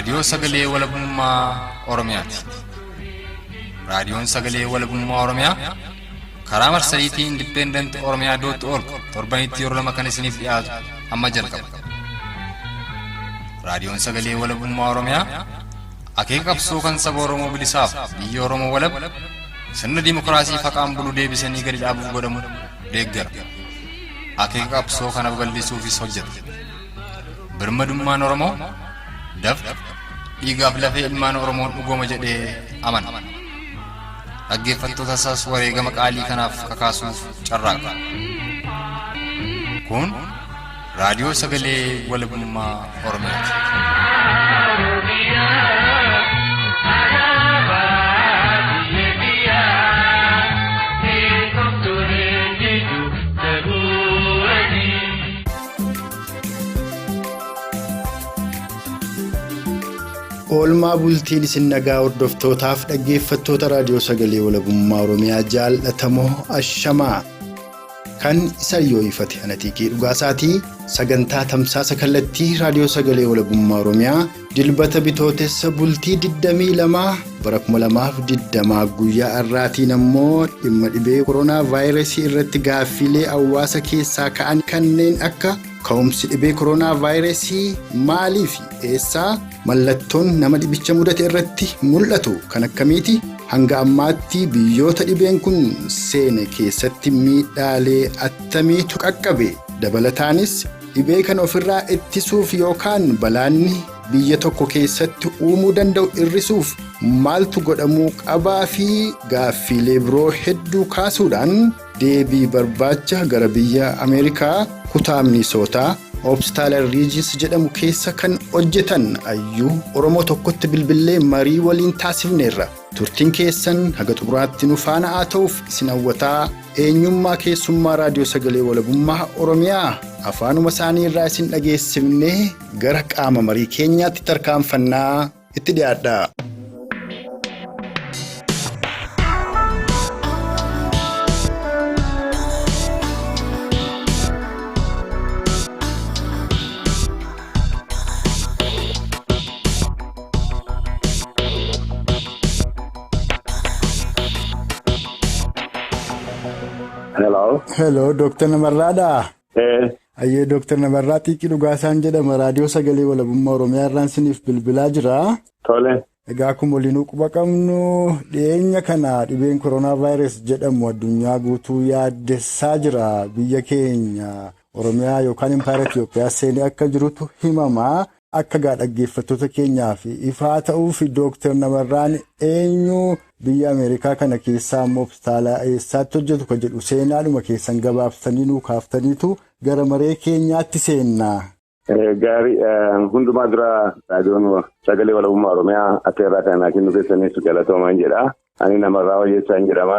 Raadiyoo Sagalee Walabummaa Oromiyaati. Raadiyoon Sagalee Walabummaa Oromiyaa karaa marsariitii Independent Oromiyaa dot org torbanitti yeroo lama kan isiniif dhiyaatu amma jalqaba. Raadiyoon Sagalee Walabummaa Oromiyaa akeeka qabsoo kan saba Oromoo bilisaaf biyya Oromoo walab sirna dimookiraasii faqaan bulu deebisanii gadi dhaabuuf godhamu deeggara. Akeeka qabsoo kana babal'isuufis hojjeta. Birmadummaan Oromoo dafqa dhiigaaf lafee ilmaan Oromoon dhugooma jedhee amana. Dhaggeeffattoota isaas wareegama qaalii kanaaf kakaasuuf carraaqa. Kun Raadiyoo Sagalee Walabummaa Oromiyaati. Oolmaa bultiin isin nagaa hordoftootaaf dhaggeeffattoota raadiyoo sagalee walabummaa Oromiyaa jaallatamoo ashamaa kan isa yoo ifate Anatiikii Dhugaasaatii sagantaa tamsaasa kallattii raadiyoo sagalee walabummaa Oromiyaa dilbata bitootessa bultii 22 bara 2020 guyyaa har'aatiin ammoo dhimma dhibee koronaa vaayirasii irratti gaaffiilee hawaasa keessaa ka'an kanneen akka ka'umsi dhibee koronaa vaayirasii maalii fi eessaa mallattoon nama dhibicha mudate irratti mul'atu kan akkamiiti hanga ammaatti biyyoota dhibeen kun seene keessatti miidhaalee attamiitu qaqqabe dabalataanis dhibee kan ofirraa ittisuuf yookaan balaanni biyya tokko keessatti uumuu danda'u hir'isuuf maaltu godhamuu qabaa fi gaaffiilee biroo hedduu kaasuudhaan deebii barbaacha gara biyya Ameerikaa kutaa Minisootaa Hospitaala Riijins jedhamu keessa kan hojjetan hayyuu Oromoo tokkotti bilbilee marii waliin taasifneerra. Turtiin keessan haga xumuraatti nu faana haa ta'uuf isin hawwataa eenyummaa keessummaa raadiyoo sagalee walabummaa Oromiyaa afaanuma isaanii irraa isin dhageessifnee gara qaama marii keenyaatti tarkaanfannaa itti dhiyaadha. Hello. Hello, Dr. Namarraadhaa. Ayyee Dr. Namarraa Xiiqii Dhugaasaan jedhama. Raadiyoo Sagalee Walabummaa Oromiyaa irraan isiniif bilbilaa jira. Tole. Egaa akkuma waliinuu quba qabnu dhiyeenya kana dhibeen koronaa vaayirasii jedhamu addunyaa guutuu yaaddessaa jira. Biyya keenya Oromiyaa yookaan Impaayera Itiyoophiyaa seenee akka jirutu himama. Akka gaa dhaggeeffattoota keenyaaf ifaa ta'uuf Dooktar Namarraan eenyu biyya Ameerikaa kana keessaa immoo hospitaala eessaatti hojjetu kan jedhu seenaadhuma keessan gabaabsanii nuu kaaftaniitu gara maree keenyaatti seenna. Gaarii hundumaa dura raadiyoon sagalee walabummaa Oromiyaa akka irraa kan naa kennu keessaniif galatoomaan jedha. Ani Namarraa Wayyeessaan jedhama.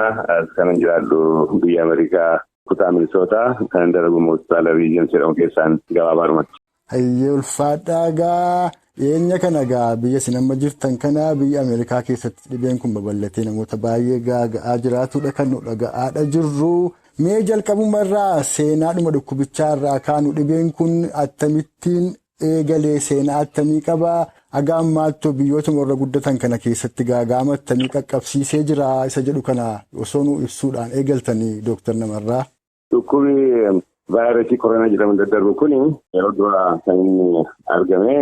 Kanan jiraadhu biyya Ameerikaa kutaa Minisootaa kanan dalagu hospitaala Riijins jedhamu keessaan gabaabaadhumatti. Hayyee ulfaadhaa gaa dhiyeenya kana gaa biyya isin amma jirtan kana biyya Ameerikaa keessatti dhibeen kun babal'atee namoota baay'ee gaaga'aa jiraatudha kan nu dhaga'aadha jirru. Mee jalqabuma irraa seenaadhuma dhukkubichaa irraa kaanu dhibeen kun akkamittiin eegalee seenaa attamii qabaa? Haga ammaatti biyyoota warra guddatan kana keessatti gaaga'ama attamii qaqqabsiisee jira isa jedhu kana osoo nu ibsuudhaan eegaltanii Dooktar Namarraa. Dhukkubni vaayirasii koronaa jedhamu daddarbu kun yeroo duraa kan inni argame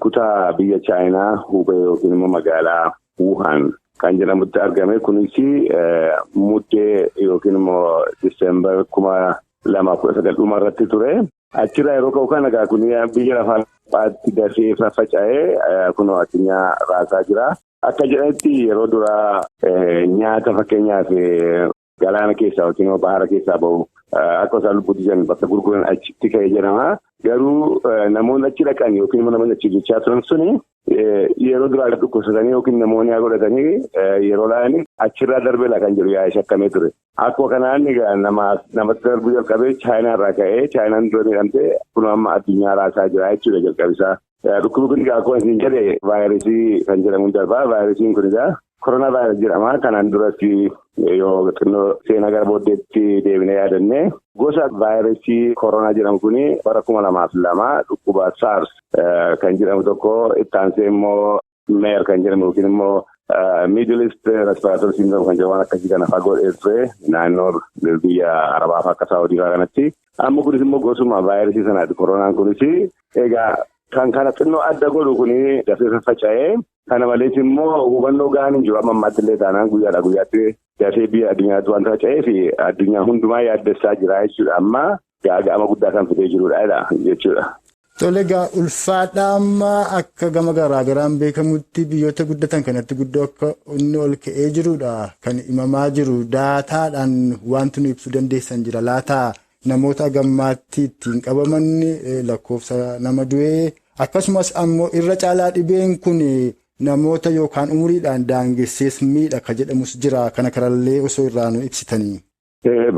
kutaa biyya Chaayinaa Hubei yookiin immoo magaalaa Wuhan kan jedhamutti argame. Kunis muddee yookiin immoo Diseembar 2019 dhuma irratti ture. Achirraa yeroo ka'u kana egaa kun biyya lafaatti dafee faffaca'ee kunoo addunyaa raasaa jira. Akka jedhanitti yeroo duraa nyaata fakkeenyaaf galaana keessaa yookiin immoo bahara keessaa bahu akka isaan lubbuutti jiran bakka gurguran achitti ka'ee jedhama. Garuu namoonni achi dhaqan yookiin immoo namoonni achi jechaa turan suni yeroo duraa dhukkubsatanii yookiin namoonni haa godhatanii yeroo laalanii achirraa darbeela kan jedhu yaa'ee shakkamee ture. Akkuma kanaan egaa namatti darbuu jalqabee Chaayinaa irraa ka'ee Chaayinaan dura miidhamtee kun amma addunyaa raasaa jira jechuudha jalqabisaa. Dhukkubni kun egaa akkuma isin jedhe vaayirasii kan jedhamuun darbaa. Vaayirasiin kun egaa Koronaa vaayirasii jedhama. Kanaan duras yoo xinnoo seenaa gara booddeetti deebinee yaadanne gosa vaayirasii koronaa jedhamu kuni bara 2002 dhukkuba SARS kan jedhamu tokko itti aansee immoo MER kan jedhamu yookiin immoo Middle East Respiratory Syndrome kan jedhamu akkasii kana fagoo dheessee naannoo biyya Arabaa fi akka Saawudii fa'aa kanatti. Amma kunis immoo gosuma vaayirasii sanaati. Koronaan kunis egaa kan kana xinnoo adda godhu kuni dafee faffaca'ee kana malees immoo hubannoo gahaan hin jiru. Amma ammaatti illee taanaan guyyaadhaa guyyaatti dafee biyya addunyaatti wanta faca'ee fi addunyaa hundumaa yaaddessaa jira jechuudha. Amma gaaga'ama guddaa kan fidee jirudha jechuudha. Tole egaa ulfaadhaa amma akka gama garaagaraan beekamutti biyyoota guddatan kanatti guddoo akka inni ol ka'ee jirudha kan himamaa jiru. Daataadhaan wanti nu ibsuu dandeessan jira laataa namoota gammaatti ittiin qabaman lakkoofsa nama du'ee akkasumas ammoo irra caalaa dhibeen kun namoota yookaan umuriidhaan daangessees miidha ka jedhamus jira kana karallee osoo irraa nu ibsitanii.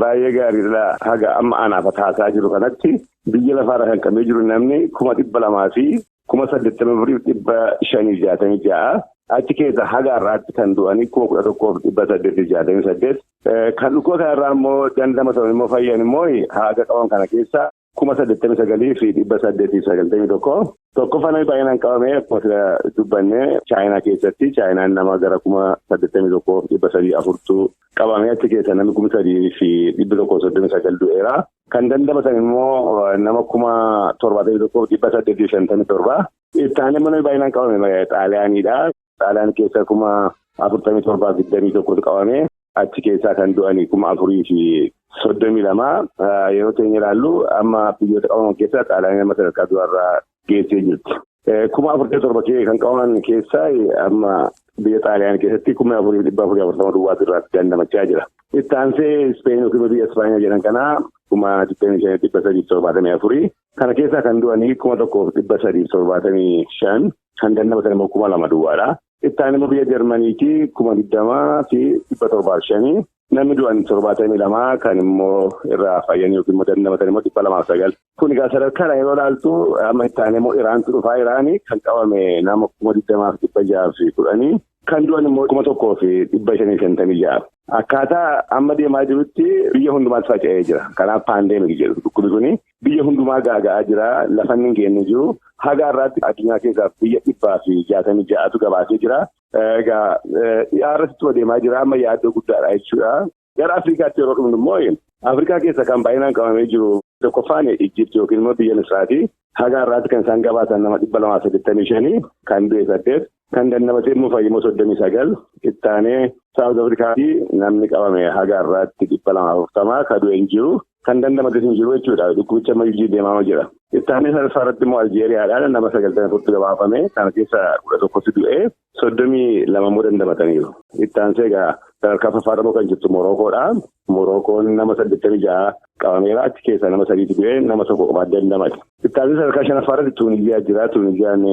Baay'ee gaariidha. Haga amma anaaf taasaa jiru kanatti biyya lafaarra kan qabee jiru namni 284,566 achi keessa haga har'aatti kan du'anii 11,868 kan dhukkuba kanarraa immoo dandamatan immoo fayyan immoo haga qaban kana keessa 89,891 tokkoffaa namni baay'inaan qabame akkuma dubbanne Chaayinaa keessatti Chaayinaan nama gara 81,304 qabame achi keessa namni 3,139 du'eera. Kan dandamatan immoo nama 71,857. Itti aanee namni baay'inaan qabame Xaaliyaaniidha. Xaaliyaan keessa 47,021 qabame achi keessaa kan du'anii 4,032 yeroo keenya ilaallu amma biyyoota qabaman keessaa Xaaliyaan nama sadarkaa duraarraa geessee jirti. 47,000 kan qabaman keessaa amma biyya Xaaliyaan keessatti 4,440 duwwaatu irraa dandamachaa jira. Itti aansee Ispeen yookiin biyya Ispaaniyaa jedhan kanaa 25,374 kana keessaa kan du'anii 1,375 kan dandamatan immoo 2,000 duwwaadha. Itti aanee immoo biyya Jarmaniiti 20,705 namni du'an 72 kan immoo irraa fayyan yookiin immoo dandamatan immoo 209. Kun egaa sadarkaadhaan yeroo ilaaltu amma itti aanee immoo Iraantu dhufaa. Iraanii kan qabame nama 20,610 kan du'an immoo 1,556. Akkaataa amma deemaa jirutti biyya hundumaatti faca'ee jira. Kanaaf paandeemik jedhu dhukkubni kuni biyya hundumaa gaaga'aa jira. Lafa inni hin geenye jiru. Haga har'aatti addunyaa keessaa biyya 166 gabaasee jira. Egaa dhiyaarratti deemaa jira. Amma yaaddoo guddaadha jechuudha. Gara Afrikaatti yeroo dhufnu immoo Afrikaa keessa kan baay'inaan qabamee jiru tokkoffaan Ijipti yookiin immoo biyya Misraati. Haga har'aatti kan isaan gabaasan nama 285 kan du'e 8 kan dandamatee immoo fayyimmoo 39 itti aanee Saawuz Afrikaatti namni qabame haga har'aatti 240 kan du'e hin jiru kan dandamates hin jiru jechuudha. Dhukkubicha ammayyuu deemaa jira. Itti aanee sadaffaa irratti immoo Aljeeriyaadhaan nama 94 gabaafame kana keessa 11 du'e 32 immoo dandamataniiru. Itti aansee egaa sadarkaa afuraffaa immoo kan jirtu Morookoodha. Morookoon nama 86 qabameera. Achi keessaa nama 3 du'e nama 1 qofaa dandamate. Itti aansee sadarkaa shanaffaa irratti Tuuniziyaa jira. Tuuniziyaan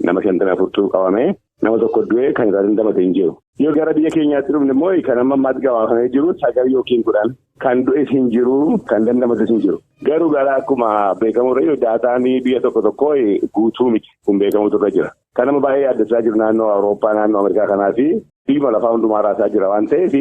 nama 54 qabame. Nama tokko du'e kan irraa dandamate hin jiru. Yoo gara biyya keenyaatti dhufne immoo kan amma ammaatti gabaafamee jiru 9 yookiin 10 kan du'es hin jiru kan dandamates hin jiru. Garuu gara akkuma beekamu irra daataan biyya tokko tokko guutuu miti kun beekamutu irra jira. Kan nama baay'ee yaaddessaa jiru naannoo Awurooppaa naannoo Ameerikaa kanaa fi biyya lafaa hundumaa raasaa jira waan ta'eef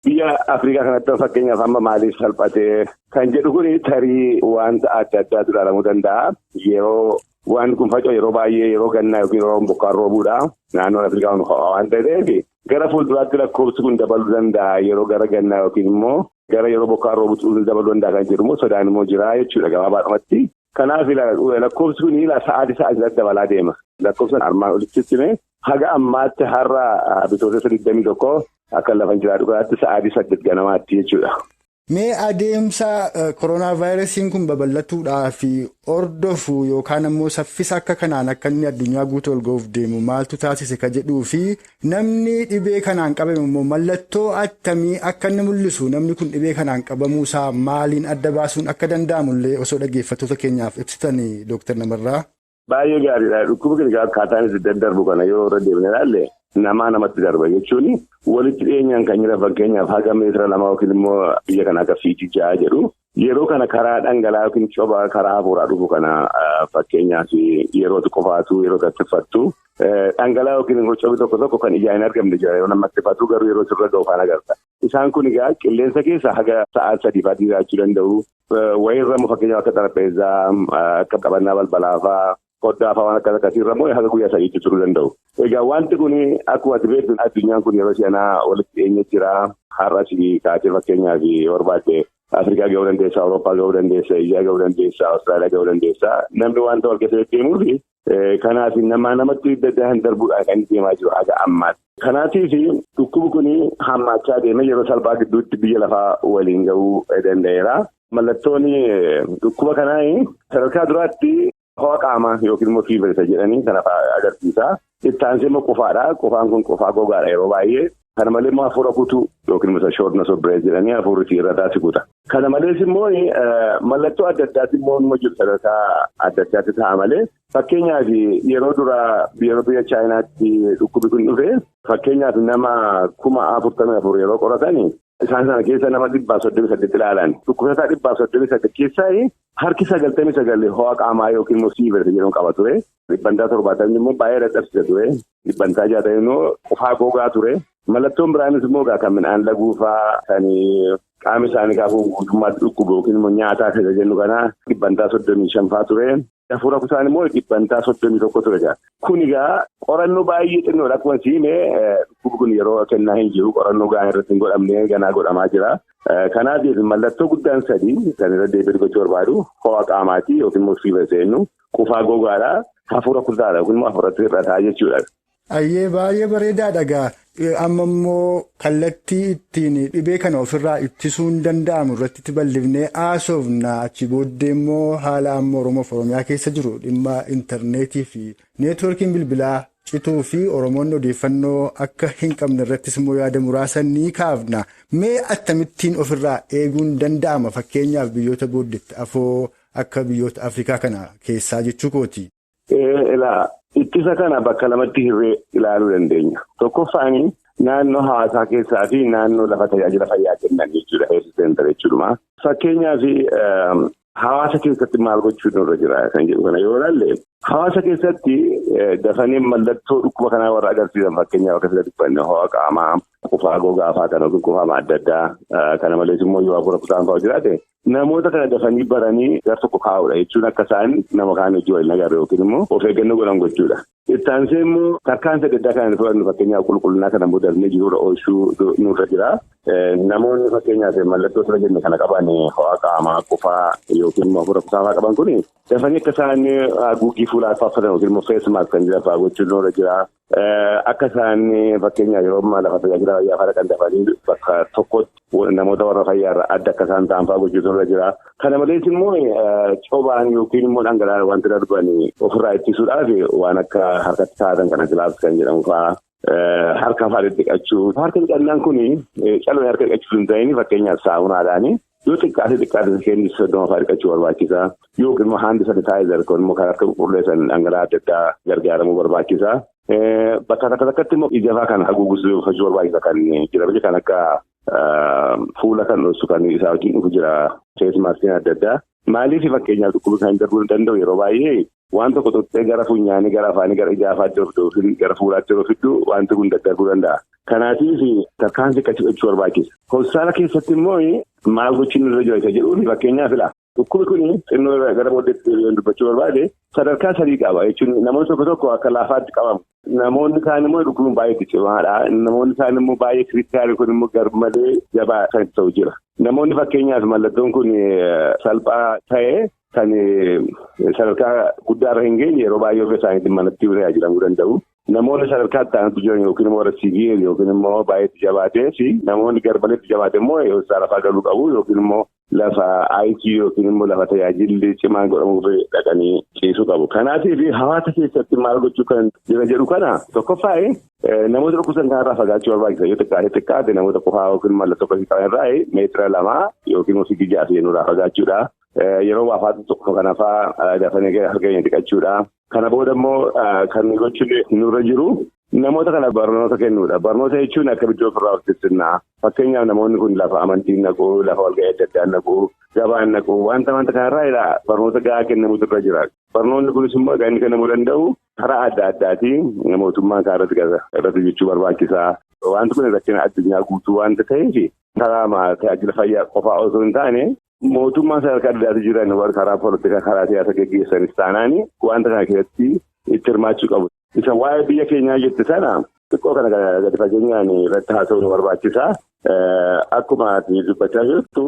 biyya Afrikaa kanatti fakkeenyaaf amma maaliif salphatee kan jedhu kun tarii wanta adda addaatu ilaalamuu danda'a. Yeroo waan kun faca'u yeroo baay'ee yeroo gannaa yookiin yeroo bokkaan roobuudha. Naannoon Afrikaa kun ho'aa waan ta'eef gara fuulduraatti lakkoofsi kun dabaluu danda'a yeroo gara gannaa yookiin immoo gara yeroo bokkaan roobuutti dabaluu danda'a kan jedhu immoo sodaan immoo jira jechuudha gabaabaadhumatti. Kanaaf lakkoofsi kun sa'aatii sa'aatiidhaan dabalaa deema. Lakkoofsa armaan olitti ibsine haga ammaatti har'a bitootessa 21 akka lafa jiraatu kanaatti sa'aatii 8 ganamaatti jechuudha. Mee adeemsa koronaa vaayirasiin kun babal'atuudhaaf hordofu yookaan ammoo saffisa akka kanaan akka inni addunyaa guutuu ol ga'uuf deemu maaltu taasise ka jedhuu fi namni dhibee kanaan qabame immoo mallattoo attamii akka inni mul'isu namni kun dhibee kanaan qabamuusaa maaliin adda baasuun akka danda'amullee osoo dhaggeeffattoota keenyaaf ibsitanii Dooktar Namarraa. Baay'ee gaariidha. Dhukkuba kana akkaataan itti daddarbu kana yoo irra deemnee ilaalle namaa namatti darba jechuun walitti dhiyeenyaan kan jiran fakkeenyaaf haga meetira 2 yookiin immoo biyya kana akka fiitii 6 jedhu Yeroo kana karaa dhangala'aa yookiin coba karaa hafuuraa dhufu kana fakkeenyaaf yeroo qofaatu yeroo tattiffattu dhangala'aa yookiin cobi tokko tokko kan ijaan hin argamne jira yeroo namatti fatu garuu yeroo sirra ga'u faana agarta. Isaan kun egaa qilleensa keessa haga sa'aa 3 jiraachuu danda'u. Wayirra immoo fakkeenyaaf akka xarapheezaa akka qabannaa balbalaa fa'aa foddaa fa'aa waan akkas akkasiirra immoo haga guyyaa 3tti turuu danda'u. Egaa wanti kun akkuma ati beektu addunyaan kun yeroo seenaa walitti dhiyeenya jira. Har'as kaatee fakkeenyaaf yoo barbaadde Afrikaa ga'uu dandeessa, Awurooppaa ga'uu dandeessa, Eeshiyaa ga'uu dandeessa, Awustiraaliyaa ga'uu dandeessa. Namni wanta wal keessa deddeemuuf kanaaf namaa namatti daddaan darbuudhaan kan deemaa jiru haga ammaatti. Kanaatiif dhukkubni kun hammaachaa deemee yeroo salphaa gidduutti biyya lafaa waliin ga'uu danda'eera. Mallattoon dhukkuba kanaa sadarkaa duraatti ho'a qaamaa yookiin immoo fiiver isa jedhanii kana agarsiisa. Itti aansee immoo qufaadha. Qufaan kun qufaa gogaadha yeroo baay'ee. Kana malee immoo hafuura kutuu yookiin immoo shortness of breath jedhanii hafuurri irra taasisuudha. Kana malees immoo mallattoo adda addaati immoo immoo jiru sadarkaa adda addaatti ta'a malee fakkeenyaaf yeroo duraa yeroo biyya Chaayinaatti dhukkubni kun dhufe fakkeenyaaf nama 44,000 yeroo qoratani isaan sana keessa nama 138 ilaalan. Dhukkubsataa 138 keessaa harki 99 ho'a qaamaa yookiin immoo fiiver jedhamu qaba ture. 70% immoo baay'ee dadhabsiisa ture. 60% immoo qufaa gogaa ture. Mallattoon biraanis immoo kan midhaan laguufaa kan qaama isaanii kaafuu guutummaatti dhukkubu yookiin immoo nyaataa isa jennu kana 35% ture. Hafuura kutaan immoo 31% ture. Kun egaa qorannoo baay'ee xinnoodha. Akkuma siimee dhukkubni kun yeroo kennaa hin jiru qorannoo gahaa irratti hin godhamne ganaa godhamaa jira. Kanaaf mallattoo guddaan sadii kan irra deebi'ee gochuu barbaadu ho'a qaamaati yookiin immoo fiiver jennu qufaa gogaadha. Hafuura kutaadha yookiin immoo hafuuratti hir'ataa jechuudha. Ayyee baay'ee bareedaadha egaa. Amma immoo kallattii ittiin dhibee kana ofirraa ittisuun danda'amu irratti bal'ifnee haasofna. Achi booddee immoo haala amma Oromoof Oromiyaa keessa jiru dhimma intarneetii fi neetwoorkiin bilbilaa cituu fi Oromoonni odeeffannoo akka hin qabne irrattis immoo yaada muraasa ni kaafna. Mee akkamittiin ofirraa eeguun danda'ama? Fakkeenyaaf biyyoota booddeetti afoo akka biyyoota Afrikaa kana keessaa jechuu kooti. Ittisa kana bakka lamatti hirree ilaaluu dandeenya. Tokkoffaan naannoo hawaasaa keessaa fi naannoo lafa tajaajila fayyaa kennan jechuudha. Health center jechuudha. Fakkeenyaaf hawaasa keessatti maal gochuun nurra jira kan jedhu kana yoo ilaalle hawaasa keessatti dafanii mallattoo dhukkuba kanaa warra agarsiisan fakkeenyaaf akka sila dubbanne ho'a qaamaa, qufaa gogaa fa'aa kan yookiin qufaa adda addaa kana malees immoo yoo hafuura kutaan fa'aa jiraate namoota kana dafanii baranii gar tokko kaa'uudha jechuun akka isaan nama kaan hojii waliin agarre yookiin immoo of eeggannoo godhan gochuudha. Itti aansee immoo tarkaanfii adda addaa kan fudhannu fakkeenyaaf qulqullinaa kana immoo darbee jiruudha oolchuu nurra jira. Namoonni fakkeenyaaf mallattoo sirna jenne kana qaban ho'a qaamaa, qufaa yookiin immoo hafuura kutaan fa'aa qaban kun dafanii akka isaan haguuggii fuulaa uffatan yookiin immoo face mask kan jedhan fa'aa gochuun nurra jira. Akka isaan fakkeenyaaf yeroo ammaa lafa tajaajila fayyaa fa'aa kan dafanii bakka tokkotti namoota warra fayyaarraa adda akka isaan ta'an fa'aa gochuutu irra jira. Kana malees immoo cobaan yookiin immoo dhangala'aan wanti darban ofirraa ittisuudhaaf waan akka harkatti kaa'atan kana gilaafs kan jedhamu fa'aa harka fa'aa dhiqachuu. Harka dhiqannaan kun callee harka dhiqachuu hin ta'in fakkeenyaaf saamunaadhaani. Yoo xiqqaate xiqqaate 30 fa'aa dhiqachuu barbaachisa. Yookiin immoo haandi sanitaayizer kun immoo kan harka qulqulleessan dhangala'aa adda addaa gargaaramuu barbaachisa. Bakka takka takkatti immoo ija fa'aa kan haguugsuu barbaachisa kan jira kan akka fuula kan dhoosu kan isaa wajjin dhufu jira face maskiin adda addaa. Maaliif fakkeenyaaf dhukkubni kan darbuu danda'u yeroo baay'ee waan tokko tokko gara funyaanii gara afaanii gara ija afaatti yookiin gara fuulaatti yeroo fiddu wanti kun daddarbuu danda'a. Kanaatiif tarkaanfii akkasii gochuu barbaachisa. Hospitaala keessatti immoo maal gochuun irra jira isa jedhuun fakkeenyaaf ilaa. Dhukkubni kun xinnoo gara booddeetti dubbachuu barbaade sadarkaa sadii qaba jechuun namoonni tokko tokko akka laafaatti qabamu. Namoonni kaan immoo dhukkubni baay'ee cimaadha. Namoonni kaan immoo baay'ee kiriitikaali kun immoo garmalee jabaa kan ta'u jira. Namoonni fakkeenyaaf mallattoon kun salphaa ta'ee kan sadarkaa guddaarra hin geenye yeroo baay'ee ofii isaaniitiin manatti tajaajilamuu danda'u. Namoonni sadarkaa itti aantu jiran yookiin immoo warra siviil yookiin immoo baay'eetti jabaatee fi namoonni garmaleetti jabaate immoo hospitaala fa'aa galuu qabu yookiin immoo lafa ICU yookiin immoo lafa tajaajilli cimaan godhamuuf dhaqanii ciisuu qabu. Kanaatiif hawaasa keessatti maal gochuu kan jira jedhu kana tokkoffaa namoota dhukkubsatan kanarraa fagaachuu barbaachisa. Yoo xiqqaate xiqqaate namoota qofaa yookiin mallattoo akkasii qaban irraa meetira 2 yookiin immoo fiigii 6 irraa fagaachuudha. Yeroo waafaatu tokko kana fa'aa dafanii harka keenya dhiqachuudha. Kana booda immoo kan gochuun nurra jiru Namoota kana barnoota kennuudha. Barnoota jechuun akka iddoo ofirraa hojjechinnaa. Fakkeenyaaf namoonni kun lafa amantiin naquu, lafa walga'ii adda addaa naquu, gabaan naquu wanta kanarraa barnoota gahaa kennamutu irra jira. Barnoonni kunis immoo kan inni kennamuu danda'u karaa adda addaatiin mootummaan isaa irratti hojjechuu barbaachisaa. Wanti kun rakkina addunyaa guutuu waanta ta'eef karaa tajaajila fayyaa qofaa osoo hin taane mootummaan sadarkaa adda addaatti jiran warra karaa poolitikaa karaa siyaasa geggeessanis taanaan wanta kana keessatti itti hirmaachuu qabu. Isa waa'ee biyya keenyaa jette sana xiqqoo kana gadi fageenyaan irratti haasa'uun nu barbaachisa. Akkuma ati dubbachaa jirtu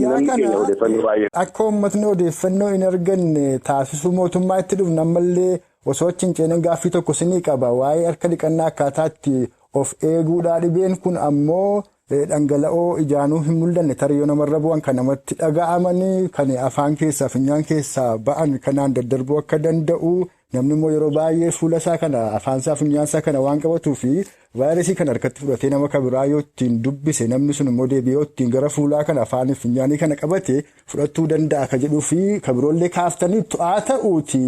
namni keenya odeeffannoo baay'ee. Akka uummatni odeeffannoo hin arganne taasisuu mootummaa itti dhufnu ammallee osoo achi hin ceenin gaaffii tokko sinii qaba. Waa'ee harka dhiqannaa akkaataa itti of eeguudhaa dhibeen kun ammoo dhangala'oo ijaanuu hin mul'anne tarii yoo namarra bu'an kan namatti dhaga'amanii kan afaan keessaa funyaan keessaa ba'an kanaan daddarbuu akka danda'u. Namni immoo yeroo baay'ee fuula isaa kana afaan isaa funyaan isaa kana waan qabatuu fi vaayirasii kana harkatti fudhatee nama kan biraa yoo ittiin dubbise namni sun immoo deebi'ee ittiin gara fuulaa kana afaanii funyaanii kana qabate fudhachuu danda'a ka jedhuu fi kan biroollee kaaftanii haa ta'uuti.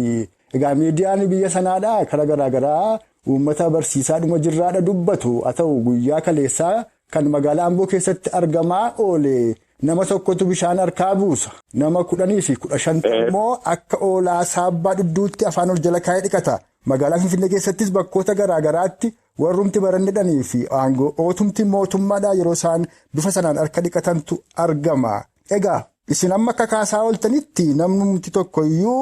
Egaa miidiyaan biyya sanaadhaa karaa garaagaraa uummata barsiisaadhuma jirraadha dubbatu haa ta'u guyyaa kaleessaa kan magaalaa Amboo keessatti argamaa oole. Nama tokkotu bishaan harkaa buusa. Nama 10 fi 15 immoo akka oolaa saabbaa dhudhuutti afaan ol jala kaa'ee dhiqata. Magaalaa Finfinnee keessattis bakkoota garaa garaatti warrumti barannidhanii fi aangootumti mootummaadhaa yeroo isaan bifa sanaan harka dhiqatantu argama. Egaa isin amma akka kaasaa ooltanitti namni tokkoyyuu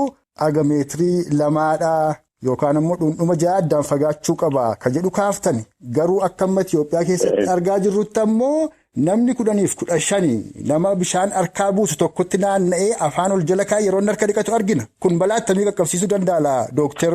aga meetirii 2 yookaan immoo dhundhuma 6 addaan fagaachuu qaba ka jedhu kaaftani. Garuu akka amma Itoophiyaa keessatti argaa jirrutti ammoo. Namni 10 fi 15 nama bishaan harkaa buusu tokkotti naanna'ee afaan ol jala kaa'ee yeroo harka dhiqatu argina. Kun balaa akkamii qaqqabsiisuu danda'a Dooktar?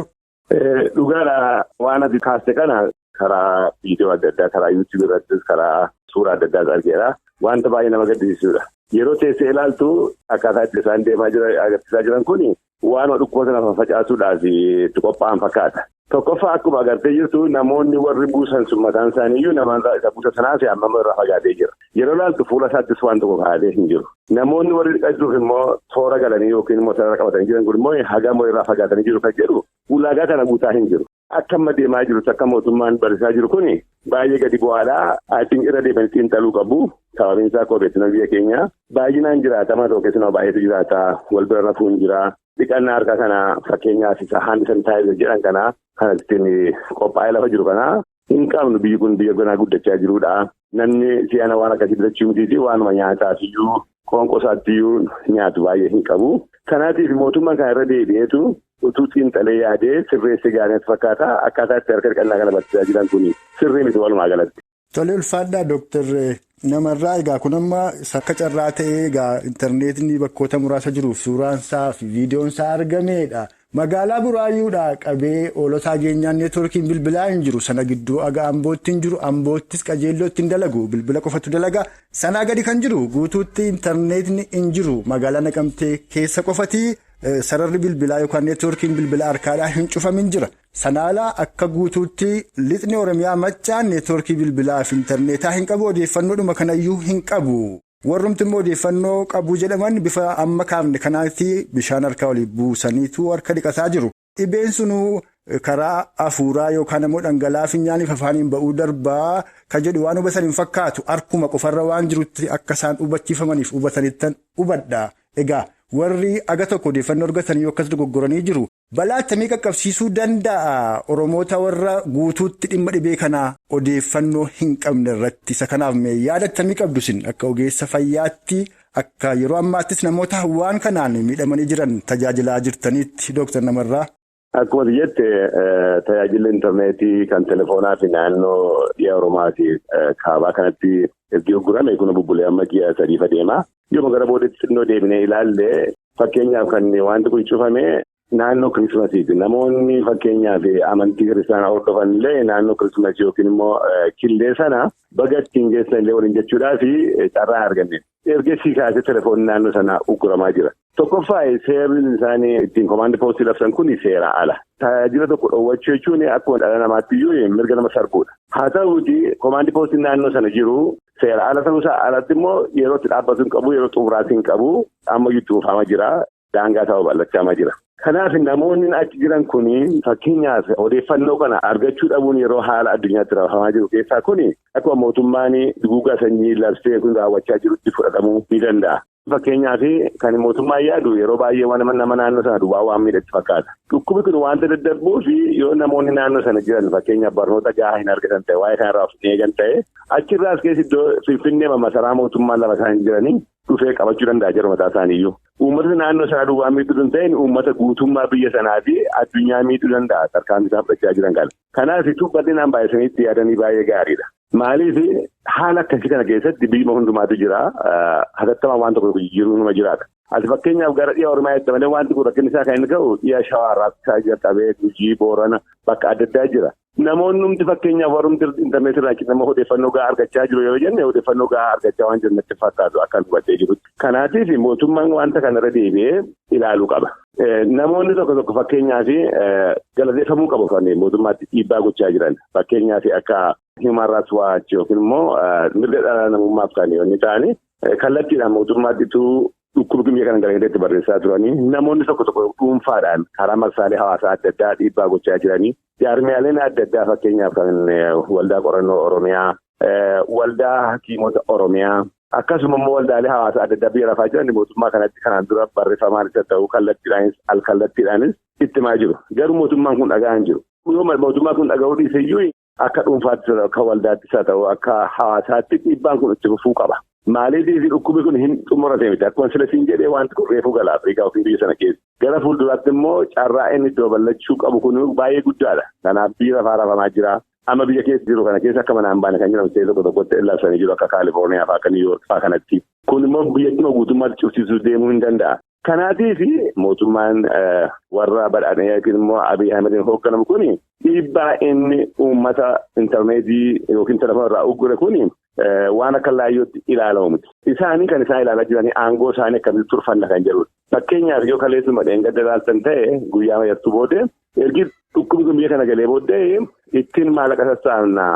Dhugaadha waan ati kaaste kana karaa viidiyoo adda addaa karaa yuutuubii irrattis karaa suuraa adda addaas argeera. Wanta baay'ee nama gaddisiisudha. Yeroo teessee ilaaltu akkaataa itti isaan deemaa jiran agarsiisaa jiran kun waan dhukkuba sana facaasuudhaaf itti qophaa'an fakkaata. Tokkoffaa akkuma agartee jirtu namoonni warri buusan sun mataan isaaniiyyuu namoota isa buusa sanaas hammam irraa fagaatee jira. Yeroo ilaaltu fuula isaattis waan tokko kaa'atee hin jiru. Namoonni warri dhiqachuuf immoo toora galanii yookiin immoo sarara qabatanii jiran kun immoo hagam irraa fagaatanii jiru kan jedhu ulaagaa kana guutaa hin jiru. Akka amma deemaa jirus akka mootummaan barsiisaa jiru kun baay'ee gadi bu'aadha. Atiin irra deemanii xiinxaluu qabu. Sababiin isaa koobeetti biyya keenya baay'inaan jiraatama tokko keessumaa baay'eetu jiraata. Wal bira rafuun jira. Dhiqannaa harkaa kana fakkeenyaaf isa hand sanitizer jedhan kana kan ittiin qophaa'ee lafa jiru kana hin qabnu biyyi kun biyya ganaa guddachaa jirudha. Namni si'ana waan akkasii bitachuu mitiiti waanuma nyaataaf iyyuu qoonqoo isaatti iyyuu nyaatu baay'ee hin qabu. Kanaatiif mootummaan kana irra deebi'eetu utuu xiinxalee yaadee sirreessee gaarii fakkaata. Akkaataa itti harka dhiqannaa kana barsiisaa jiran kun sirrii miti walumaa galatti. Tolee ulfaadhaa Dooktar Namarraa egaa kun amma akka carraa ta'ee egaa intarneetiin bakkoota muraasa jiruuf suuraan isaa fi viidiyoon isaa argameedha. Magaalaa Buraayyuudhaa qabee oolotaa geenyaan neetwoorkiin bilbilaa hin jiru. Sana gidduu aga Ambootti hin jiru. Amboottis qajeellootti hin dalagu. Bilbila qofatu dalaga. Sanaa gadi kan jiru guutuutti intarneetiin hin jiru. Magaalaa Naqamtee keessa qofati sararri bilbilaa yookaan neetwoorkiin bilbila harkaadhaa hin cufamin jira. Sana alaa akka guutuutti lixni Oromiyaa maccaan neetwoorkii bilbilaa fi intarneetaa hin qabu. Odeeffannoodhuma kanayyuu hin qabu. Warrumti immoo odeeffannoo qabu jedhaman bifa amma kaafne kanaatti bishaan harkaa olii buusaniitu harka dhiqataa jiru. Dhibeen sunuu karaa hafuuraa yookaan immoo dhangala'aa finyaaniif afaaniin ba'uu darbaa kan jedhu waan hubatan hin fakkaatu. Harkuma qofarra waan jirutti akka isaan hubachiifamaniif hubatanittan hubadha. Egaa warri aga tokko odeeffannoo argatanii akkas dogoggoranii jiru. Balaa akkamii qaqqabsiisuu danda'a Oromoota warra guutuutti dhimma dhibee kanaa odeeffannoo hin qabne irratti isa kanaaf mee yaada akkamii qabdu isin akka ogeessa fayyaatti akka yeroo ammaattis namoota waan kanaan miidhamanii jiran tajaajilaa jirtaniitti Dooktar Namarraa. Akkuma jette tajaajilli intarneetii kan telefoonaa fi naannoo dhiya Oromaa fi kaabaa kanatti ergi gurgurame kun bubbulee amma ji'a 3 adeema. Yoo gara boodatti xinnoo deebinee ilaalle fakkeenyaaf kan wanti kun cufame. Naannoo Kirisimasiiti. Namoonni fakkeenyaaf amantii kiristaanaa hordofan illee naannoo Kirisimasii yookiin immoo killee sana baga ittiin geessan illee waliin jechuudhaaf carraa arganne. Ergasii kaasee telefoonni naannoo sanaa ugguramaa jira. Tokkoffaa seerri isaanii ittiin komaandii poostii labsan kun seera ala. Tajaajila tokko dhoowwachuu jechuun akkuma dhala namaatti iyyuu mirga nama sarbuudha. Haa ta'uuti komaandii poostiin naannoo sana jiru seera ala ta'uusaa alatti immoo yeroo itti dhaabbatu hin qabu, yeroo xumuraas hin qabu, ammayyuu itti fufaamaa jira. Daangaa ta'uu bal'achaa jira. Kanaaf namoonni achi jiran kun fakkeenyaaf odeeffannoo kana argachuu dhabuun yeroo haala addunyaatti raafamaa jiru keessaa kun akkuma mootummaan duguuggaa sanyii labsee kun raawwachaa jirutti fudhatamuu ni danda'a. Fakkeenyaaf kan mootummaan yaadu yeroo baay'ee waan nama naannoo sana duwwaa waan miidhagsu fakkaata. Dhukkubni kun waanta daddarbuu fi yoo namoonni naannoo sana jiran fakkeenyaaf barnoota gahaa hin argatan ta'e waa'ee kanarraa of eegan ta'e achirraas keessa iddoo Finfinnee masaraa mootummaan lafa isaan jiranii dhufee qabachuu danda'a jiru mataa isaaniiyyuu. Uummata naannoo sanaa duwwaa miidhuu hin ta'in uummata guutummaa biyya sanaa fi addunyaa miidhuu danda'a tarkaanfii isaan fudhachaa jiran kana. Kanaaf ituu bal'inaan baay'isanii itti yaadanii baay'ee gaariidha. Maaliif haala akkasii kana keessatti biyya hundumaatu jira. Hatattamaan waan tokko jijjiiruun numa jiraata. As fakkeenyaaf gara dhiya Oromiyaa jettee malee wanti kun rakkinni isaa kan inni ga'u dhiya Shawaa irraa jalqabee Gujii Boorana bakka adda addaa jira. Namoonni hundi fakkeenyaaf warrumti intarneetii irraa nama odeeffannoo gahaa argachaa jiru yoo jenne odeeffannoo gahaa argachaa waan jiru natti fakkaatu akkan hubattee jirutti. Kanaatiif mootummaan wanta kanarra deebi'ee ilaaluu qaba. Namoonni tokko tokko fakkeenyaaf galateeffamuu qabu mootummaatti dhiibbaa gochaa jiran fakkeenyaaf akka Human Rights Watch yookiin immoo mirga dhala namummaaf kan inni ta'ani kallattiidhaan mootummaatti dhukkubni biyya kana gara barreessaa turanii namoonni tokko tokko dhuunfaadhaan karaa marsaalee hawaasaa adda addaa dhiibbaa gochaa jiranii jaarmiyaaleen adda addaa fakkeenyaaf kan waldaa qorannoo Oromiyaa, waldaa hakiimota Oromiyaa akkasuma immoo waldaalee hawaasaa adda addaa biyya lafaa jiran mootummaa kanatti kanaan dura barreeffamaanis haa ta'u kallattiidhaanis alkallattiidhaanis itti himaa jiru. Garuu mootummaan kun dhaga'aa hin jiru. Yoo mootummaan kun dhaga'uu dhiise iyyuu akka dhuunfaattis akka waldaattis haa ta'u akka hawaasaatti dhiibbaan kun itti fufuu qaba. Maaliif dhukkubni kun hin xumurate miti. Akkuma silasiin jedhee wanti kun reefuu gala Afrikaa yookiin biyya sana keessa. Gara fuulduraatti immoo carraa inni iddoo bal'achuu qabu kun baay'ee guddaadha. Kanaaf biyya lafaa rafamaa jira. Amma biyya keessa jiru kana keessa akka manaan baane kan jedhamu ta'ee tokko tokkotti labsanii jiru akka Kaalifoorniyaa fa'aa akka Niiwuyoork fa'aa kanatti. Kun immoo biyyattii guutummaatti cufsiisuu deemuu hin danda'a. Kanaatiif mootummaan warra badhaadhee yookiin immoo Abiy Ahmediin hoogganamu kun dhiibbaa inni uummata intarneetii yookiin telefoona irraa uggure kun waan akka laayyootti ilaalamu miti. Isaanii kan isaan ilaalaa jiranii aangoo isaanii akkamitti turfanna kan jedhudha. Fakkeenyaaf yoo kaleessuma dheengadda ilaaltan ta'e guyyaa mayyattuu booddee ergi dhukkubni kun biyya kana galee booddee ittiin maallaqa sassaabna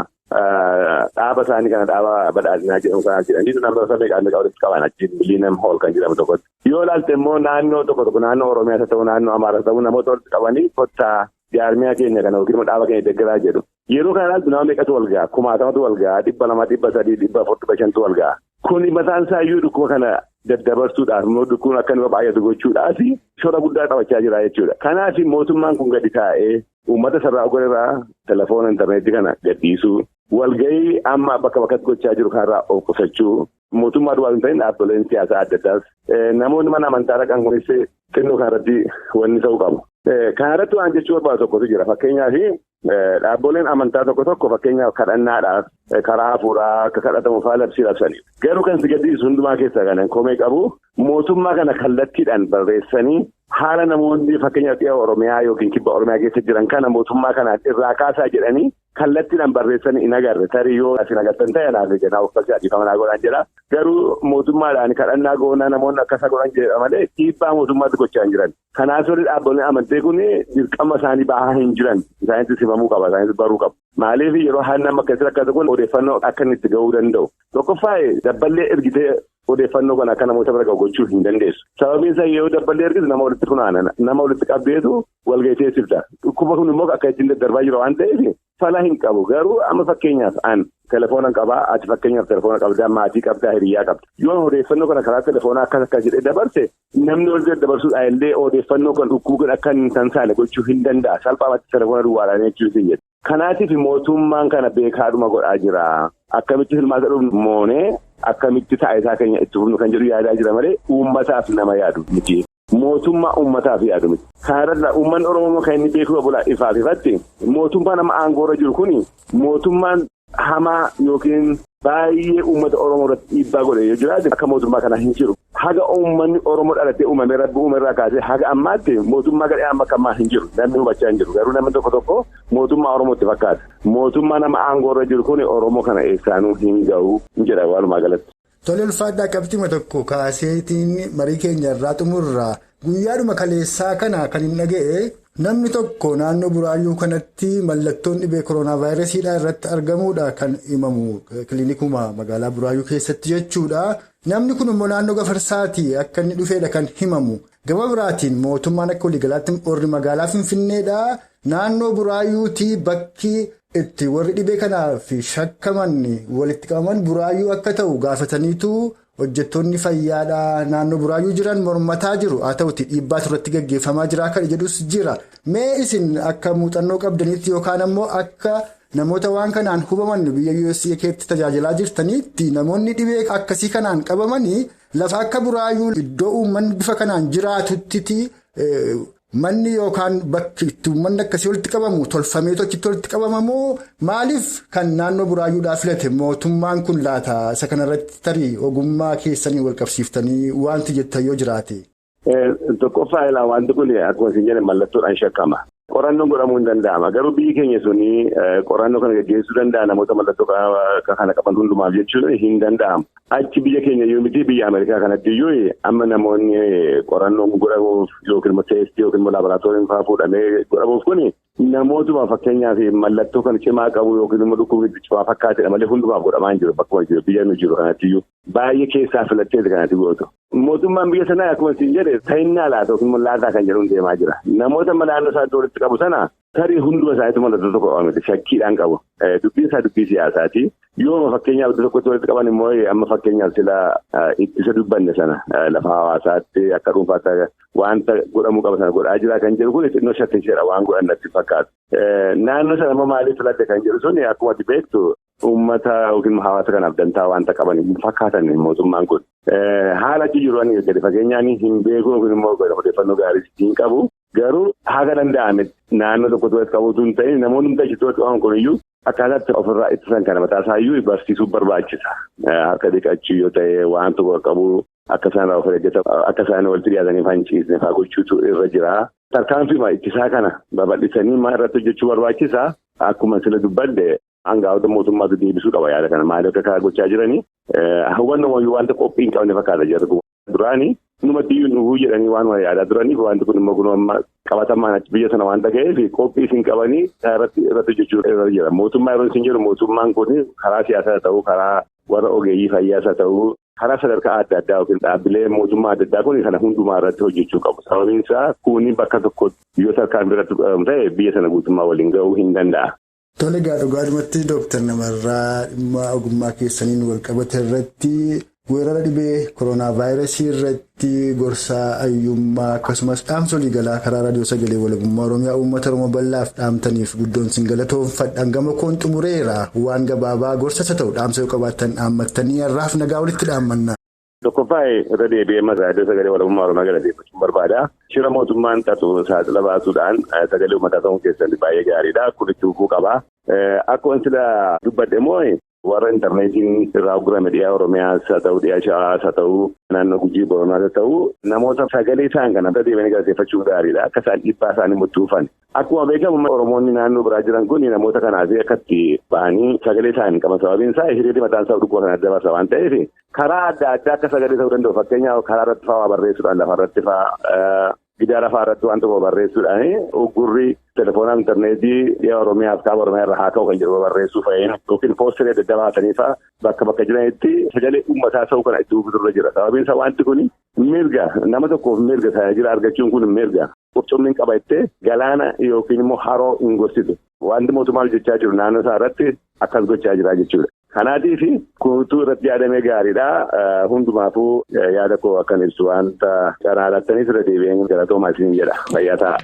dhaaba isaanii kana dhaaba badhaadhinaa jedhamu kanaa jedhanii nama meeqa meeqa walitti qaban achi Millennium Hall kan jedhamu tokkotti. Yoo ilaalte immoo naannoo tokko tokko naannoo Oromiyaas haa ta'u naannoo Amaaraas haa ta'u namoota walitti qabanii kottaa jaarmiyaa keenya kana yookiin immoo dhaaba keenya deeggaraa jedhu. Yeroo kana ilaaltu nama meeqatu wal ga'a? Kumaatamatu wal ga'a, 200, 300, 400, 500 wal ga'a. Kuni mataan isaa iyyuu dhukkuba kana daddabarsuudhaaf immoo dhukkubni akka inni baay'atu gochuudhaaf shoora guddaa taphachaa jira jechuudha. Kanaaf mootummaan kun gadi taa'ee uummata sarara irraa telefoona intarneetii kana gadhiisuu, walgahii amma bakka bakkatti gochaa jiru kanarraa of qusachuu, mootummaa duwwaa hin ta'in dhaabbileen siyaasaa adda addaas namoonni mana amantaa dhaqan kunis xinnoo kanarratti wanni ta'uu qabu. Kanarratti waan jechuu barbaadu tokkotu jira. Fakkeenyaaf dhaabbileen amantaa tokko tokko fakkeenyaaf kadhannaadhaaf karaa hafuuraa akka kadhatamu fa'aa labsii labsanii. Garuu kan si gaddisiisu hundumaa keessaa kan komee qabu mootummaa kana kallattiidhaan barreessanii haala namoonni fakkeenyaaf dhiha Oromiyaa yookiin kibba Oromiyaa keessa jiran kana mootummaa kanaan irraa kaasaa jedhanii kallattiidhaan barreessanii hin agarre. Tarii yoo asin agartan ta'e anaaf jedhaa uffata adiifama naa godhan jedha. Garuu mootummaadhaan kadhannaa goonaa namoonni akkasa godhan jedha malee dhiibbaa mootummaatti gochaa hin jiran. Kanaaf warri dhaabbileen amantee kun dirqama isaanii bahaa hin jiran. Isaanitti simamuu qaba. Isaanitti baruu qaba. Maaliif yeroo haalli nama akkasii rakkatu kun odeeffannoo akka inni itti gahuu danda'u. Tokkoffaa dabballee ergitee odeeffannoo kana akka namoota bira gahu gochuu hin dandeessu. Sababiin isaa yoo dabballee ergitu nama walitti funaanana. Nama walitti qabdeetu walgahii teessifta. Dhukkuba kun immoo akka ittiin daddarbaa jiru waan ta'eef fala hin qabu. Garuu amma fakkeenyaaf an telefoona qabaa, ati fakkeenyaaf telefoona qabdaa, maatii qabdaa, hiriyyaa qabda. Yoo odeeffannoo kana karaa telefoonaa akkas akkas jedhee dabarse namni wal daddabarsuudhaan illee odeeffannoo kan dhukkubni kun akka hin tamsaane gochuu hin danda'a. Salphaamatti telefoona duwwaadhaan jechuu hin jedhu. Kanaatiif mootummaan kana beekaadhuma godhaa jira. Akkamitti hirmaata dhufnu moonee akkamitti taayitaa keenya itti fufnu kan jedhu yaadaa jira malee uummataaf nama yaadu miti. Mootummaa uummataaf yaadu miti. Kanarra uummanni Oromoo kan inni beekuu qabu ifaaf ifatti mootummaan amma aangoorra jiru kun mootummaan hamaa yookiin baay'ee uummata Oromoo irratti dhiibbaa godhe yoo jiraate akka mootummaa kanaa hin jiru. Haga uummanni Oromoo dhalatee uumame rabbi uume irraa kaasee haga ammaatti mootummaa gadhee amma akka ammaa hin jiru. Namni hubachaa hin jiru. Garuu namni tokko tokko mootummaa Oromootti fakkaata. Mootummaa nama aangoorra jiru kun Oromoo kana eessaanuu hin gahu jedha walumaa galatti. Tole ulfaadhaa qabxima tokko kaaseetiin marii keenya irraa xumurraa guyyaadhuma kaleessaa kana kan hin dhaga'e namni tokko naannoo Buraayyuu kanatti mallattoon dhibee koronaa vaayirasiidhaa irratti argamuudha kan himamu kilinikuma magaalaa Buraayyuu keessatti jechuudha. Namni kun immoo naannoo Gafarsaati akka inni dhufeedha kan himamu. Gama biraatiin mootummaan akka waliigalaatti warri magaalaa Finfinneedha. Naannoo Buraayyuutii bakki itti warri dhibee kanaaf shakkaman walitti qabaman Buraayyuu akka ta'u gaafataniitu hojjettoonni fayyaadhaa naannoo Buraayyuu jiran mormataa jiru. Haa ta'uti dhiibbaatu irratti gaggeeffamaa jira akka jedhus jira. Mee isin akka muuxannoo qabdaniitti yookaan ammoo akka namoota waan kanaan hubaman biyya USA keessatti tajaajilaa jirtaniitti namoonni dhibee akkasii kanaan qabamanii lafa akka Buraayyuu iddoo uummanni bifa kanaan jiraatutti manni yookaan bakki itti uummanni akkasii walitti qabamu tolfameetu achitti walitti qabamamoo maaliif kan naannoo Buraayyuudhaa filate mootummaan kun laata isa kanarratti tarii ogummaa keessanii wal qabsiiftanii wanti jettan yoo jiraate? Tokkoffaa ilaa wanti kun akkuma isin jedhan mallattoodhaan shakkama. Qorannoon godhamuu hin danda'ama. Garuu biyyi keenya suni qorannoo kana gaggeessuu danda'a namoota mallattoo kana qaban hundumaaf jechuun hin danda'amu. Achi biyya keenya iyyuu miti biyya Ameerikaa kanatti iyyuu amma namoonni qorannoon godhamuuf yookiin immoo teestii yookiin immoo laaboraatooriin fa'aa fuudhamee godhamuuf kuni namootuma fakkeenyaaf mallattoo kana cimaa qabu yookiin immoo dhukkubni cimaa fakkaatedha malee hundumaaf godhamaa hin jiru bakkuma jiru biyya nu jiru kanatti iyyuu baay'ee keessaa filatteeti kanatti gootu. Mootummaan biyya sanaa akkuma isin jedhe ta'innaa laata yookiin immoo laataa kan jedhuun deemaa jira. Namoota naannoo isaa walitti qabu sana tarii hunduma isaaniitu mallattoo tokko qabamte shakkiidhaan qabu. Dubbiin isaa dubbii siyaasaati. Yooma fakkeenyaaf iddoo tokkotti walitti qaban immoo amma fakkeenyaaf sila ittisa dubbanne sana lafa hawaasaatti akka dhuunfaatti wanta godhamuu qaba sana godhaa jira kan jedhu kun xinnoo shakkisiisadha waan godhan natti fakkaatu. Naannoo sana immoo maaliif filatte kan jedhu sun akkuma ati beektu uummata yookiin hawaasa kanaaf dantaa wanta qaban hin fakkaatan mootummaan kun. Haala achi jiru gadi fageenyaan hin beeku yookiin immoo odeeffannoo gaarii hin qabu. Garuu haga danda'ame naannoo tokkotti walitti qabuutu hin ta'in namoonni hundi achitti walitti qabaman kuniyyuu akkaataatti ofirraa ittisan kana mataa isaayyuu barsiisuu barbaachisa. Harka dhiqachuu yoo ta'e waan tokko qabu akka isaan of eeggatan akka isaan walitti dhiyaatanii fanciisne fa'aa gochuutu irra jira. Tarkaanfii ittisaa kana babal'isanii maal irratti hojjechuu barbaachisa? Akkuma sila dubbadde hangafoota mootummaatu deebisuu qaba yaada kana maaliif akka gochaa jiranii hubannoo wayyuu wanta qophii hin qabne fakkaata jedhu duraanii. Numatti iyyuu nuhuu jedhanii waan yaadaa turaniif wanti kun immoo kun amma qabatamaan achi biyya sana waan dhaga'eef qophii isin qabanii irratti hojjechuu irra jira. Mootummaa yeroo isin jedhu mootummaan kun karaa siyaasaa ta'uu karaa warra ogeeyyii fayyaas haa ta'uu karaa sadarkaa adda addaa yookiin dhaabbilee mootummaa adda addaa kun kana hundumaa irratti hojjechuu qabu. Sababiin isaa kuni bakka tokkotti yoo tarkaan biratti ta'e biyya sana guutummaa waliin ga'uu hin danda'a. Tole egaa dhugaadhumatti Dooktar Namarraa dhimma ogummaa keessaniin wal qabate irratti weerara dhibee koronaa vaayirasii irratti gorsaa hayyummaa akkasumas dhaamsa waliigalaa karaa raadiyoo sagalee walabummaa Oromiyaa uummata Oromoo bal'aaf dhaamtaniif guddoon sin galatoomfadhaan gama koon xumureera waan gabaabaa gorsas haa ta'u dhaamsa yoo qabaattan dhaammattanii har'aaf nagaa walitti dhaammanna. Tokkoffaa irra deebi'ee raadiyoo sagalee walabummaa Oromiyaa galateeffachuun barbaada. Shira mootummaan xaxu saaxila baasuudhaan sagalee uummataa ta'uun keessatti baay'ee gaariidha. Kun itti fufuu qaba. Akkuma sila dubbadhe immoo warra intarneetiin irraa gurgurame dhiyaa Oromiyaas haa ta'u dhiyaa Shawaas haa ta'u naannoo Gujii Booranaas haa ta'u namoota sagalee isaan kana irra deebi'anii galateeffachuun gaariidha. Akka isaan dhiibbaa isaanii murtuufan. Akkuma beekamu Oromoonni naannoo biraa jiran kun namoota kanaaf akka itti ba'anii sagalee isaanii qaban sababiin isaa hiriirri mataan isaa dhukkuba kana dabarsa waan ta'eef karaa adda addaa akka sagalee ta'uu danda'u fakkeenyaaf karaa irratti fa'aa barreessuudhaan lafa irratti fa'aa gidaara fa'aa irratti waan tokko barreessuudhaan uggurri telefoonaa intarneetii dhiyaa Oromiyaaf kaaba Oromiyaa irra haa ka'u kan jedhu barreessuu fa'een yookiin poosteree adda addaa baatanii fa'aa bakka bakka jiranitti sagalee uummataa ta'uu kana itti fufuu irra jira. Sababiin isaa wanti kun mirga nama tokkoof mirga tajaajila argachuun kun mirga. Qurxummiin qaba jettee galaana yookiin immoo haroo hin gorsitu. Wanti mootummaan hojjechaa jiru naannoo isaa irratti akkas gochaa jira jechuudha. Kanaatiif kunuutuu irratti yaadamee gaariidha. Hundumaafuu yaada koo akkan ibsu wanta carraa laattaniif irra deebi'een galatoomaa isiniin jedha. Fayyaa ta'a.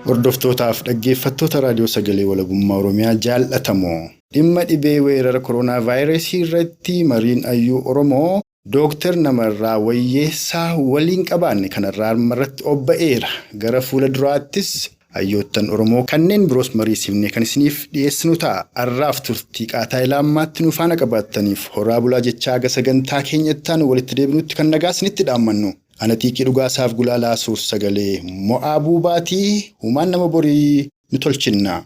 Hordoftootaaf dhaggeeffattoota raadiyoo sagalee walabummaa Oromiyaa jaallatamoo dhimma dhibee weerara koronaa vaayirasii irratti mariin hayyuu Oromoo Dooktar Namarraa Wayyeessaa waliin qabaanne kanarraa irratti obba'eera. Gara fuula duraattis hayyoottan Oromoo kanneen biroos mariisifne kan isiniif dhiyeessinu ta'a. Har'aaf turtii qaataa ilaammaatti nu faana qabaattaniif horaa bulaa jechaa haga sagantaa keenyattaan walitti deebinutti kan nagaa isinitti dhaammannu. Ana Xiiqii Dhugaasaaf Gulaalaa Suur Sagalee Mo'aa Buubaatii humaan nama borii nu tolchinna.